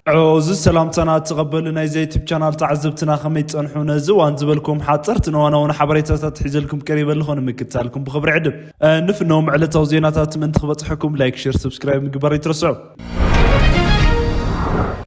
እዚ ሰላምታና እትቐበሉ ናይ ዘ ዩቱብ ቻናል ተዓዘብትና ከመይ ትጸንሑ? ነዚ እዋን ዝበልኩም ሓጸርትን እዋናውን ሓበሬታታት ሒዘልኩም ቀሪበ ኣለኹ። ንምክትታልኩም ብኽብሪ ዕድም። እ፣ ንፍኖም ዕለታዊ ዜናታት ምእንቲ ክበጽሐኩም ላይክ፣ ሼር፣ ሰብስክራይብ ምግባር ይትረስዑ።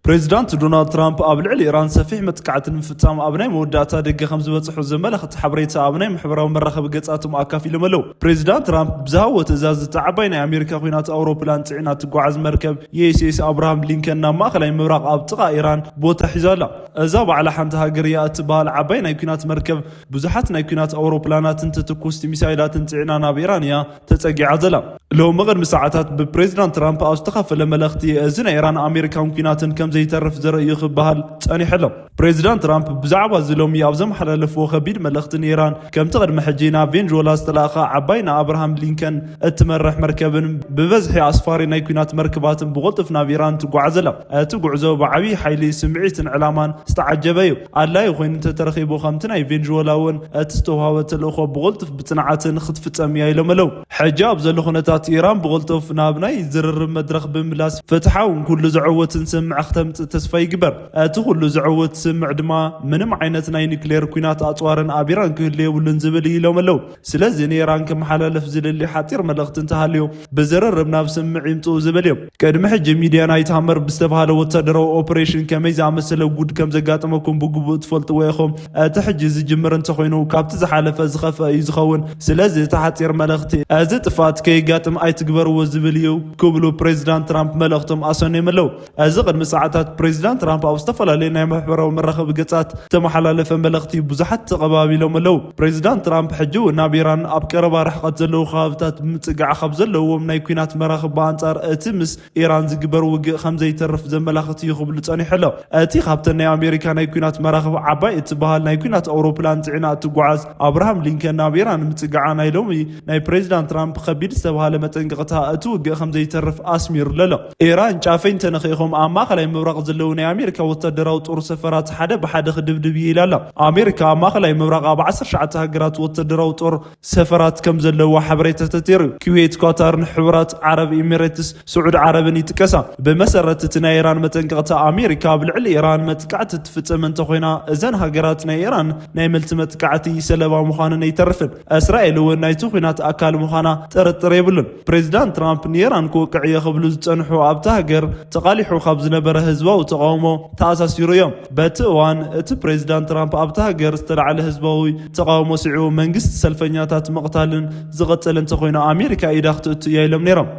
ፕሬዚዳንት ዶናልድ ትራምፕ ኣብ ልዕሊ ኢራን ሰፊሕ መጥቃዕቲ ንምፍጻም ኣብ ናይ መወዳእታ ደገ ከም ዝበጽሑ ዘመላኽት ሓበሬታ ኣብ ናይ ማሕበራዊ መራኸቢ ገጻቶም ኣካፊሎም ኣለዉ። ፕሬዚዳንት ትራምፕ ብዝሃዎ ትእዛዝ፣ እታ ዓባይ ናይ ኣሜሪካ ኩናት ኣውሮፕላን ጽዒና ትጓዓዝ መርከብ ዩ ኤስ ኤስ ኣብርሃም ሊንከን ናብ ማእኸላይ ምብራቕ ኣብ ጥቓ ኢራን ቦታ ሒዛ ኣላ። እዛ ባዕላ ሓንቲ ሃገር እያ እትበሃል ዓባይ ናይ ኩናት መርከብ ብዙሓት ናይ ኩናት ኣውሮፕላናትን ተተኮስቲ ሚሳይላትን ጽዒና ናብ ኢራን እያ ተጸጊዓ ዘላ። ሎሚ ቅድሚ ሰዓታት ብፕሬዚዳንት ትራምፕ ኣብ ዝተኻፈለ መልእኽቲ፣ እዚ ናይ ኢራን ኣሜሪካን ኩናትን ከም ዘይተርፍ ዘርኢ እዩ ክበሃል ጸኒሑ ኣሎ። ፕሬዚዳንት ትራምፕ ብዛዕባ እዚ ሎሚ ኣብ ዘመሓላለፍዎ ከቢድ መልእኽቲ፣ ንኢራን ከምቲ ቅድሚ ሕጂ ናብ ቬንዙዌላ ዝተላእኻ ዓባይ ንኣብርሃም ሊንከን እትመርሕ መርከብን ብበዝሒ ኣስፋሪ ናይ ኩናት መርክባትን ብቕልጡፍ ናብ ኢራን ትጓዓዝ ኣላ። እቲ ጉዕዞ ብዓብዪ ሓይሊ፣ ስምዒትን ዕላማን ዝተዓጀበ እዩ። ኣድላዪ ኮይኑ እንተተረኺቡ፣ ከምቲ ናይ ቬንዙዌላ እውን እቲ ዝተዋህበ ተልእኾ ብቕልጡፍ ብጽንዓትን ክትፍጸም እያ ኢሎም ኣለዉ። ሕጂ ኣብ ዘሎ ኩነታት፣ ኢራን ብቕልጡፍ ናብ ናይ ዝርርብ መድረኽ ብምምላስ ፍትሓውን ኩሉ ዘዕውትን ስምምዕ ክተምጽእ ተስፋ ይግበር። እቲ ኩሉ ዘዕውት ስምምዕ ድማ ምንም ዓይነት ናይ ኒክሌር ኩናት ኣጽዋርን ኣብ ኢራን ክህሉ የብሉን ዝብል እዩ ኢሎም ኣለዉ። ስለዚ ንኢራን ክመሓላለፍ ዝደሊ ሓጺር መልእኽቲ እንተሃልዩ፣ ብዝርርብ ናብ ስምምዕ ይምጽኡ ዝብል እዩ። ቅድሚ ሕጂ ሚድያ ናይት ሃመር ብዝተባህለ ወታደራዊ ኦፕሬሽን ከመይ ዝኣመሰለ ጉድ ከም ዘጋጠመኩም ብግቡእ ትፈልጥዎ ኢኹም። እቲ ሕጂ ዝጅምር እንተኾይኑ፣ ካብቲ ዝሓለፈ ዝኸፍአ እዩ ዝኸውን። ስለዚ እቲ ሓጺር መልእኽቲ፣ እዚ ጥፍኣት ከየጋጥም ኣይትግበርዎ ዝብል እዩ ክብሉ ፕሬዚዳንት ትራምፕ መልእኽቶም ኣሰንዮም ኣለዉ። እዚ ቅድሚ ሰዓታት ፕሬዚዳንት ትራምፕ ኣብ ዝተፈላለዩ ናይ ማሕበራዊ መራኸቢ ገጻት ዝተመሓላለፈ መልእኽቲ ብዙሓት ተቐባቢሎም ኣለዉ። ፕሬዚዳንት ትራምፕ ሕጂ እውን ናብ ኢራን ኣብ ቀረባ ርሕቀት ዘለዉ ከባብታት ብምጽጋዕ ካብ ዘለዎም ናይ ኲናት መራኽብ ብኣንጻር እቲ ምስ ኢራን ዝግበር ውግእ ከም ዘይተርፍ ዘመላኽት እዩ ክብሉ ጸኒሑ ኣሎ። እቲ ካብተን ናይ ኣሜሪካ ናይ ኲናት መራኽብ ዓባይ እትበሃል ናይ ኲናት ኣውሮፕላን ጽዒና እትጓዓዝ ኣብርሃም ሊንከን ናብ ኢራን ምጽጋዓ ናይ ሎሚ ናይ ፕሬዚዳንት ትራምፕ ከቢድ ዝተባሃለ መጠንቀቕታ እቲ ውግእ ከም ዘይተርፍ ኣስሚሩሉ ኣሎ። ኢራን ጫፈይ እንተነኺእኹም ኣብ ማእኸላይ ምብራቕ ዘለዉ ናይ ኣሜሪካ ወታደራዊ ጦር ሰፈራት ሓደ ብሓደ ክድብድብ እየ ኢላ ኣላ። ኣሜሪካ ኣብ ማእኸላይ ምብራቕ ኣብ ዓሰርተ ትሽዓተ ሃገራት ወታደራዊ ጦር ሰፈራት ከም ዘለዋ ሓበሬታ ተቲሩ። ኩዌት፣ ኳታርን ሕቡራት ዓረብ ኤሚሬትስ ስዑድ ዓረብን ይጥቀሳ። ብመሰረት እቲ ናይ ኢራን መጠንቀቕታ፣ ኣሜሪካ ኣብ ልዕሊ ኢራን መጥቃዕቲ ትፍጽም እንተኾይና፣ እዘን ሃገራት ናይ ኢራን ናይ መልሲ መጥቃዕቲ ሰለባ ምዃነን ኣይተርፍን። እስራኤል እውን ናይቲ ኲናት ኣካል ምዃና ጥርጥር የብሉን። ፕሬዚዳንት ትራምፕ ንኢራን ክወቅዕ እየ ክብሉ ዝጸንሑ ኣብታ ሃገር ተቓሊሑ ካብ ዝነበረ ህዝባዊ ተቓውሞ ተኣሳሲሩ እዮም። በቲ እዋን እቲ ፕሬዚዳንት ትራምፕ ኣብታ ሃገር ዝተላዕለ ህዝባዊ ተቓውሞ ስዒቡ መንግስቲ ሰልፈኛታት ምቕታልን ዝቕጽል እንተኾይኑ ኣሜሪካ ኢዳ ክትእቱ እያ ኢሎም ነይሮም።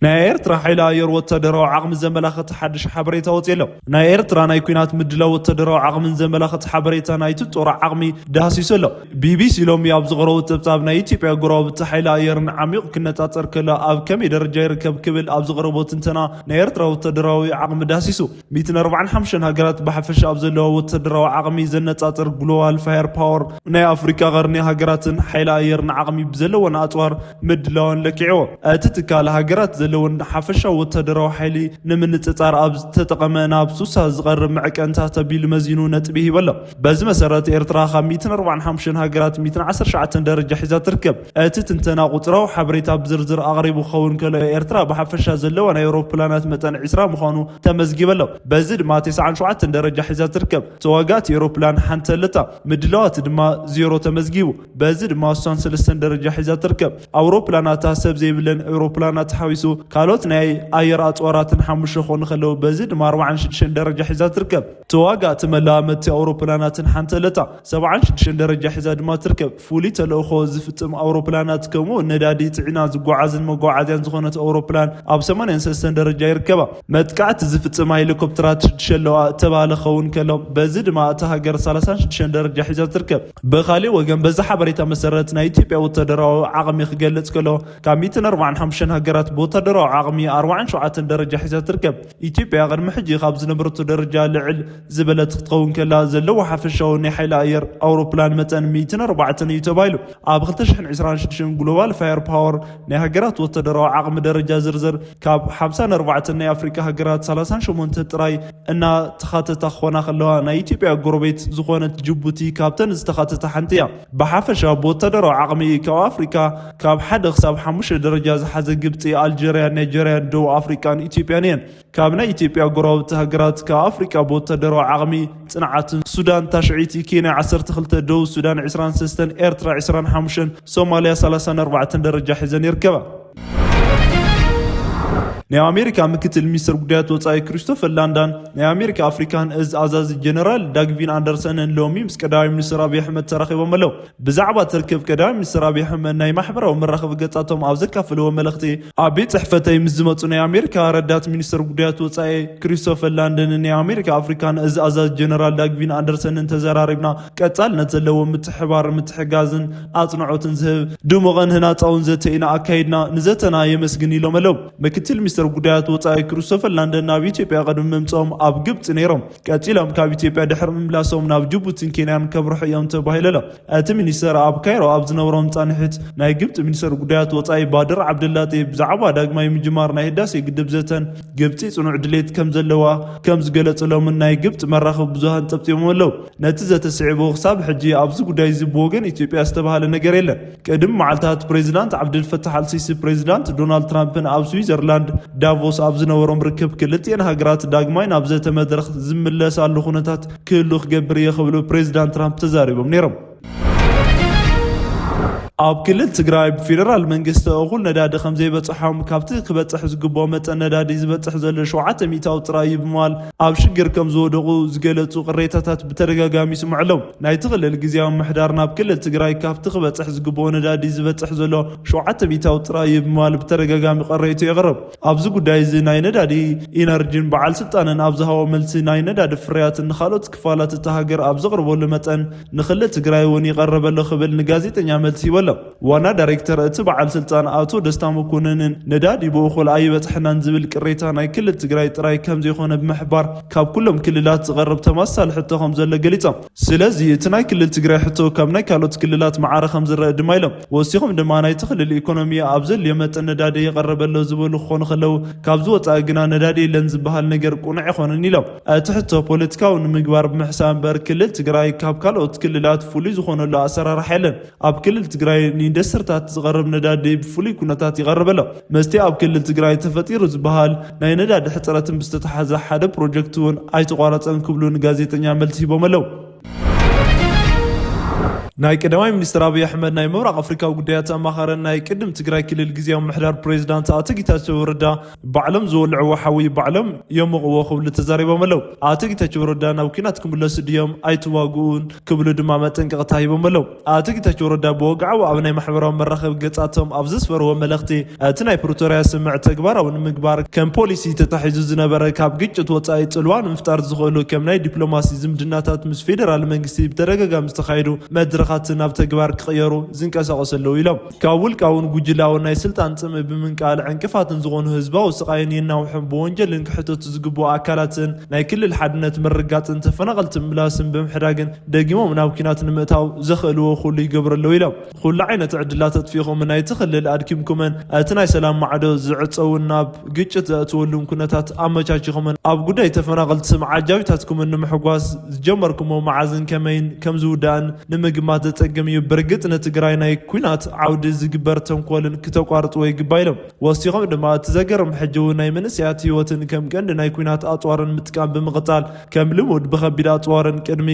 ናይ ኤርትራ ሓይሊ ኣየር ወታደራዊ ዓቕሚ ዘመላኽት ሓድሽ ሓበሬታ ወፂኡ ኣሎ። ናይ ኤርትራ ናይ ኲናት ምድላው ወታደራዊ ዓቕምን ዘመላኽት ሓበሬታ ናይቲ ጦር ዓቕሚ ዳህሲሱ ኣሎ። ቢቢሲ ሎሚ ኣብ ዝቐረቦ ጸብጻብ፣ ናይ ኢትዮጵያ ጎረባብቲ ሓይሊ ኣየርን ዓሚቑ ክነጻጸር ከሎ ኣብ ከመይ ደረጃ ይርከብ ክብል ኣብ ዝቐረቦ ትንተና፣ ናይ ኤርትራ ወታደራዊ ዓቕሚ ዳህሲሱ። ሚእትን ኣርባዓን ሓሙሽተን ሃገራት ብሓፈሻ ኣብ ዘለዋ ወታደራዊ ዓቕሚ ዘነጻጽር ግሎባል ፋየር ፓወር፣ ናይ ኣፍሪካ ቀርኒ ሃገራትን ሓይሊ ኣየርን ዓቕሚ ብዘለወን ኣጽዋር ምድላወን ለኪዕዎ። እቲ ትካል ሃገራት ዘለወን ሓፈሻዊ ወታደራዊ ሓይሊ ንምንጽጻር ኣብ ዝተጠቐመ ናብ ሱሳ ዝቐርብ መዐቀንታት ኣቢሉ መዚኑ ነጥቢ ሂቡ ኣሎ። በዚ መሰረት ኤርትራ ካብ ሚእትን ኣርባዓን ሓሙሽተን ሃገራት ሚእትን ዓሰርተ ትሽዓተን ደረጃ ሒዛ ትርከብ። እቲ ትንተና ቁጽራዊ ሓበሬታ ብዝርዝር ኣቕሪቡ ክኸውን ከሎ፣ ኤርትራ ብሓፈሻ ዘለዋ ናይ ኣውሮፕላናት መጠን ዕስራ ምዃኑ ተመዝጊቡ ኣሎ። በዚ ድማ ተስዓን ሸውዓተን ደረጃ ሒዛ ትርከብ። ተዋጋእቲ ኤሮፕላን ሓንቲ ኣለታ። ምድላዋት ድማ ዜሮ ተመዝጊቡ። በዚ ድማ ስሳን ሰለስተን ደረጃ ሒዛ ትርከብ። ኣውሮፕላናታ ሰብ ዘይብለን ኤሮፕላናት ሓዊሱ ካልኦት ናይ ኣየር ኣጽዋራትን ሓሙሽተ ክኾኑ ከለዉ፣ በዚ ድማ ኣርባዓን ሽዱሽተን ደረጃ ሒዛ ትርከብ። ተዋጋእቲ መላመድቲ ኣውሮፕላናትን ሓንቲ ኣለታ። ሰብዓን ሽዱሽተን ደረጃ ሒዛ ድማ ትርከብ። ፍሉይ ተልእኾ ዝፍጽም ኣውሮፕላናት ከምኡ እውን ነዳዲ ጽዒና ዝጓዓዝን መጓዓዝያን ዝኾነት ኣውሮፕላን ኣብ ሰማንያን ሰለስተን ደረጃ ይርከባ። መጥቃዕቲ ዝፍጽማ ሄሊኮፕተራት ሽዱሽተ ኣለዋ እተባህለ ክኸውን ከሎ፣ በዚ ድማ እታ ሃገር ሰላሳን ሽዱሽተን ደረጃ ሒዛ ትርከብ። ብኻሊእ ወገን፣ በዚ ሓበሬታ መሰረት ናይ ኢትዮጵያ ወታደራዊ ዓቕሚ ክገልጽ ከሎ፣ ካብ ሚእትን ኣርባዓን ሓሙሽተን ሃገራት ብወታደራዊ ዓቕሚ ኣርባዓን ሸውዓተን ደረጃ ሒዛ ትርከብ። ኢትዮጵያ ቅድሚ ሕጂ ካብ ዝነበረቶ ደረጃ ልዕል ዝበለት ክትኸውን ከላ፣ ዘለዎ ሓፈሻዊ ናይ ሓይሊ ኣየር ኣውሮፕላን መጠን ሚእትን ኣርባዕተን እዩ ተባሂሉ። ኣብ ክልተ ሽሕን ዕስራን ሽዱሽተን ግሎባል ፋየር ፓወር ናይ ሃገራት ወታደራዊ ዓቕሚ ደረጃ ዝርዝር ካብ ሓምሳን ኣርባዕተን ናይ ኣፍሪካ ሃገራት ሰላሳን ሸሞንተ ጥራይ እናተኻተታ ክኾና ከለዋ፣ ናይ ኢትዮጵያ ጎረቤት ዝኾነት ጅቡቲ ካብተን ዝተኻተታ ሓንቲ እያ። ብሓፈሻ ብወታደራዊ ዓቕሚ ካብ ኣፍሪካ ካብ ሓደ ክሳብ ሓሙሽተ ደረጃ ዝሓዘ ግብፂ፣ ኣልጀርያ፣ ናይጀርያን ደቡብ ኣፍሪቃን ኢትዮጵያን እየን። ካብ ናይ ኢትዮጵያ ጎረባብቲ ሃገራት፣ ካብ ኣፍሪቃ ብወታደራዊ ዓቕሚ ጽንዓትን፣ ሱዳን ታሽዐይቲ፣ ኬንያ ዓሰርተ ክልተ፣ ደቡብ ሱዳን ዕስራን ሰለስተን፣ ኤርትራ ዕስራን ሓሙሽተን፣ ሶማልያ ሰላሳን ኣርባዕተን ደረጃ ሒዘን ይርከባ። ናይ ኣሜሪካ ምክትል ሚኒስትር ጉዳያት ወጻኢ ክሪስቶፈር ላንዳን ናይ ኣሜሪካ ኣፍሪካን እዝ ኣዛዚ ጀነራል ዳግቪን ኣንደርሰንን ሎሚ ምስ ቀዳማይ ሚኒስትር ኣብይ ኣሕመድ ተራኺቦም ኣለዉ። ብዛዕባ እቲ ርክብ ቀዳማይ ሚኒስትር ኣብይ ኣሕመድ ናይ ማሕበራዊ መራኸቢ ገጻቶም ኣብ ዘካፈለዎ መልእኽቲ፣ ኣብ ቤት ጽሕፈተይ ምስ ዝመጹ ናይ ኣሜሪካ ረዳት ሚኒስትር ጉዳያት ወጻኢ ክሪስቶፈር ላንደንን ናይ ኣሜሪካ ኣፍሪካን እዝ ኣዛዚ ጀነራል ዳግቪን ኣንደርሰንን ተዘራሪብና፣ ቀጻልነት ዘለዎ ምትሕባር ምትሕጋዝን ኣጽንዖትን ዝህብ ድሙቕን ህናጻውን ዘተ ኢና ኣካይድና፣ ንዘተና የመስግን ኢሎም ኣለዉ። ምክትል ሚኒስትር ጉዳያት ወጻኢ ክሪስቶፈር ላንደን ናብ ኢትዮጵያ ቅድሚ ምምጽኦም ኣብ ግብጺ ነይሮም። ቀጺሎም ካብ ኢትዮጵያ ድሕሪ ምምላሶም ናብ ጅቡቲን ኬንያን ከብርሑ እዮም ተባሂሉ ኣሎ። እቲ ሚኒስተር ኣብ ካይሮ ኣብ ዝነበሮም ጻንሒት፣ ናይ ግብጺ ሚኒስተር ጉዳያት ወጻኢ ባድር ዓብደላጢ ብዛዕባ ዳግማይ ምጅማር ናይ ህዳሴ ግድብ ዘተን ግብጺ ጽኑዕ ድሌት ከም ዘለዋ ከም ዝገለጸሎምን ናይ ግብጺ መራኸቢ ብዙሃን ጸብጺቦም ኣለዉ። ነቲ ዘተ ስዒቡ ክሳብ ሕጂ ኣብዚ ጉዳይ እዚ ብወገን ኢትዮጵያ ዝተባህለ ነገር የለን። ቅድሚ መዓልታት ፕሬዚዳንት ዓብደልፈታሕ ኣልሲሲ ፕሬዚዳንት ዶናልድ ትራምፕን ኣብ ስዊዘርላንድ ዳቮስ ኣብ ዝነበሮም ርክብ ክልቲኤን ሃገራት ዳግማይ ናብ ዘተ መድረኽ ዝምለሳሉ ኩነታት ክህሉ ክገብር እየ ክብሉ ፕሬዚዳንት ትራምፕ ተዛሪቦም ነይሮም። ኣብ ክልል ትግራይ ብፌደራል መንግስቲ እኹል ነዳዲ ከም ዘይበፅሖም፣ ካብቲ ክበፅሕ ዝግብኦ መጠን ነዳዲ ዝበፅሕ ዘሎ ሸውዓተ ሚእታዊ ጥራይ እዩ ብምባል ኣብ ሽግር ከም ዝወደቑ ዝገለጹ ቅሬታታት ብተደጋጋሚ ይስምዑ ኣለዉ። ናይቲ ክልል ግዝያዊ ምምሕዳር ናብ ክልል ትግራይ ካብቲ ክበፅሕ ዝግብኦ ነዳዲ ዝበፅሕ ዘሎ ሸውዓተ ሚእታዊ ጥራይ እዩ ብምባል ብተደጋጋሚ ቅሬቱ የቕርብ። ኣብዚ ጉዳይ እዚ ናይ ነዳዲ ኢነርጂን በዓል ስልጣንን ኣብ ዝሃቦ መልሲ፣ ናይ ነዳዲ ፍርያትን ንኻልኦት ክፋላት እታ ሃገር ኣብ ዘቕርበሉ መጠን ንክልል ትግራይ እውን ይቐርብ ኣሎ ክብል ንጋዜጠኛ መልሲ ሂቡ ኣሎ። ዋና ዳይሬክተር እቲ በዓል ስልጣን ኣቶ ደስታ መኮንንን ነዳዲ ብእኹል ኣይበፅሐናን ዝብል ቅሬታ ናይ ክልል ትግራይ ጥራይ ከም ዘይኮነ ብምሕባር፣ ካብ ኩሎም ክልላት ዝቐርብ ተመሳሳሊ ሕቶ ከም ዘሎ ገሊጾም። ስለዚ እቲ ናይ ክልል ትግራይ ሕቶ ካብ ናይ ካልኦት ክልላት ማዕረ ከም ዝረአ ድማ ኢሎም። ወሲኾም ድማ ናይቲ ክልል ኢኮኖሚ ኣብ ዘድልዮ መጠን ነዳዲ ይቐርብ ኣሎ ዝበሉ ክኾኑ ከለዉ፣ ካብዚ ወፃኢ ግና ነዳዲ የለን ዝበሃል ነገር ቅኑዕ ኣይኮነን ኢሎም። እቲ ሕቶ ፖለቲካዊ ንምግባር ብምሕሳብ እምበር ክልል ትግራይ ካብ ካልኦት ክልላት ፍሉይ ዝኾነሉ ኣሰራርሓ የለን። ኣብ ክልል ትግራይ ንኢንዱስትሪታት ዝቐርብ ነዳዲ ብፍሉይ ኩነታት ይቐርብ ኣሎ። መስተ ኣብ ክልል ትግራይ ተፈጢሩ ዝበሃል ናይ ነዳዲ ሕፅረትን ብዝተተሓዘ ሓደ ፕሮጀክት እውን ኣይተቋረፀን ክብሉ ንጋዜጠኛ መልሲ ሂቦም ኣለዉ። ናይ ቀዳማይ ሚኒስትር ኣብይ ኣሕመድ ናይ ምብራቕ ኣፍሪካዊ ጉዳያት ኣማኻርን ናይ ቅድም ትግራይ ክልል ግዝያዊ ምምሕዳር ፕሬዚዳንት ኣቶ ጌታቸው ረዳ ባዕሎም ዝወልዕዎ ሓዊ ባዕሎም የሙቕዎ ክብሉ ተዛሪቦም ኣለዉ። ኣቶ ጌታቸው ረዳ ናብ ኲናት ክምለሱ ድዮም ኣይትዋግኡን ክብሉ ድማ መጠንቀቕታ ሂቦም ኣለዉ። ኣቶ ጌታቸው ረዳ ብወግዓዊ ኣብ ናይ ማሕበራዊ መራኸቢ ገጻቶም ኣብ ዘስፈርዎ መልእኽቲ፣ እቲ ናይ ፕሪቶርያ ስምምዕ ተግባራዊ ንምግባር ከም ፖሊሲ ተታሒዙ ዝነበረ ካብ ግጭት ወጻኢ ጽልዋ ንምፍጣር ዝኽእሉ ከም ናይ ዲፕሎማሲ ዝምድናታት ምስ ፌደራል መንግስቲ ብተደጋጋሚ ዝተኻየዱ መድረኻት ናብ ተግባር ክቕየሩ ዝንቀሳቐሱ ኣለዉ ኢሎም። ካብ ውልቃውን ጉጅላውን ናይ ስልጣን ጽምኢ ብምንቃል ዕንቅፋትን ዝኾኑ ህዝባዊ ስቓይን የናውሕን ብወንጀልን ክሕተቱ ዝግብኡ ኣካላትን ናይ ክልል ሓድነት ምርጋጽን ተፈናቐልቲ ምላስን ብምሕዳግን ደጊሞም ናብ ኲናት ንምእታው ዘኽእልዎ ኩሉ ይገብሩ ኣለዉ ኢሎም። ኩሉ ዓይነት ዕድላት ኣጥፊእኹም ናይቲ ክልል ኣድኪምኩምን እቲ ናይ ሰላም ማዕዶ ዝዕጸውን ናብ ግጭት ዘእትወሉን ኩነታት ኣመቻቺኹምን ኣብ ጉዳይ ተፈናቐልቲ ስም ዓጃቢታትኩምን ንምሕጓስ ዝጀመርኩሞ መዓዝን ከመይን ከም ዝውዳእን ንምግማት ዘጸግም እዩ። ብርግጽ ንትግራይ ናይ ኲናት ዓውዲ ዝግበር ተንኮልን ክተቋርጽዎ ይግባ ኢሎም። ወሲኾም ድማ እቲ ዘገርም ሕጂ እውን ናይ መንእሰያት ህይወትን ከም ቀንዲ ናይ ኲናት ኣጽዋርን ምጥቃም ብምቕጻል ከም ልሙድ ብኸቢድ ኣጽዋርን ቅድሚ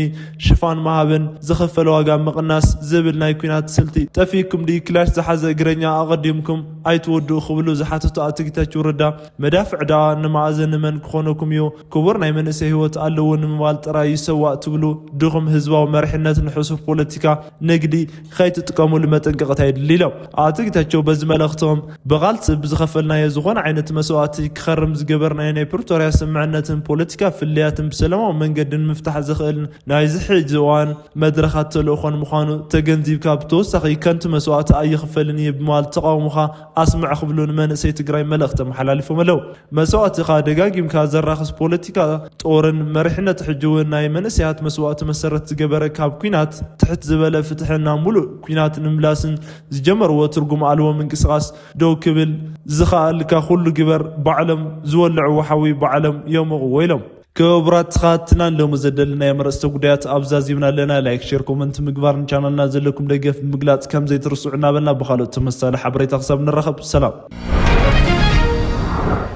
ሽፋን ምሃብን ዝኽፈል ዋጋ ምቕናስ ዝብል ናይ ኲናት ስልቲ ጠፊእኩም ድዩ? ክላሽ ዝሓዘ እግረኛ ኣቐዲምኩም ኣይትወድኡ ክብሉ ዝሓተቱ ኣቶ ጌታቸው ረዳ መዳፍዕ ደኣ ንመኣዘን ንመን ክኾነኩም እዩ? ክቡር ናይ መንእሰይ ህይወት ኣለዎ ንምባል ጥራይ ይሰዋእ ትብሉ ድኹም ህዝባዊ መሪሕነት ንሕሱር ፖለቲካ ንግዲ ከይትጥቀሙሉ መጠንቀቕታ የድሊ ኢሎም። ኣቶ ጌታቸው በዚ መልእኽቶም ብቓልሲ ብዝኸፈልናዮ ዝኾነ ዓይነት መስዋእቲ ክኸርም ዝገበርናዮ ናይ ፕሪቶርያ ስምምዕነትን ፖለቲካ ፍልልያትን ብሰላማዊ መንገዲ ንምፍታሕ ዘኽእል ናይዚ ሕዚ እዋን መድረኻት ተልእኾን ምዃኑ ተገንዚብካ ብተወሳኺ ከንቱ መስዋእቲ ኣይኽፈልን እየ ብምባል ተቓውሞኻ ኣስምዕ ክብሉ ንመንእሰይ ትግራይ መልእኽቲ ኣመሓላሊፎም ኣለዉ። መስዋእትኻ ደጋጊምካ ዘራኽስ ፖለቲካ ጦርን መሪሕነት ሕጂ እውን ናይ መንእሰያት መስዋእቲ መሰረት ዝገበረ ካብ ኲናት ትሕት ዝበለ ፍትሕን ናብ ሙሉእ ኲናት ንምምላስን ዝጀመርዎ ትርጉም ኣልቦ ምንቅስቓስ ደው ክብል ዝኸኣልካ ኩሉ ግበር፣ ባዕሎም ዝወልዕዎ ሓዊ ባዕሎም የሙቕዎ ኢሎም። ክቡራት ተኸታተልትና ንሎሚ ዘደለናዮም ኣርእስተ ጉዳያት ኣብዛ ዚብና ኣለና። ላይክ፣ ሼር፣ ኮመንት ምግባር ንቻናልና ዘለኩም ደገፍ ብምግላጽ ከም ዘይትርስዑ እናበልና ብኻልኦት ተመሳሳሊ ሓበሬታ ክሳብ ንራኸብ ሰላም።